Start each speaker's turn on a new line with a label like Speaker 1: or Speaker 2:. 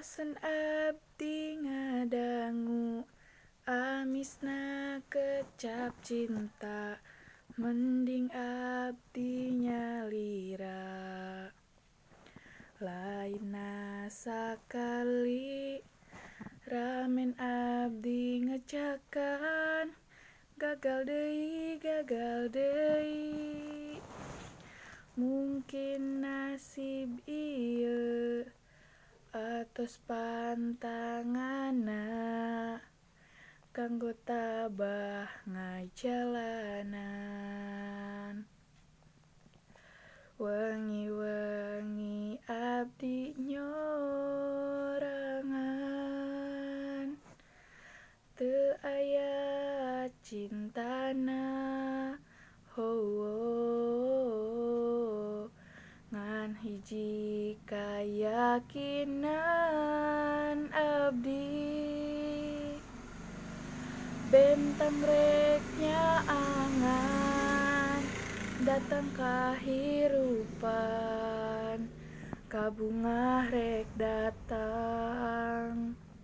Speaker 1: Bosen abdi ngadangu amisna kecap cinta, mending abdi nyalira. Lainna sakali ramen abdi ngecakan, gagal deui gagal deui. Mungkin nasib ieu atos pantanganna, kanggo tabah ngajalanan. Wengi-wengi abdi nyorangan, teu aya cintana, ho, ngan hiji kayakinan abdi. Bentang rek nyaangan datang kahirupan, kabungah rek datang.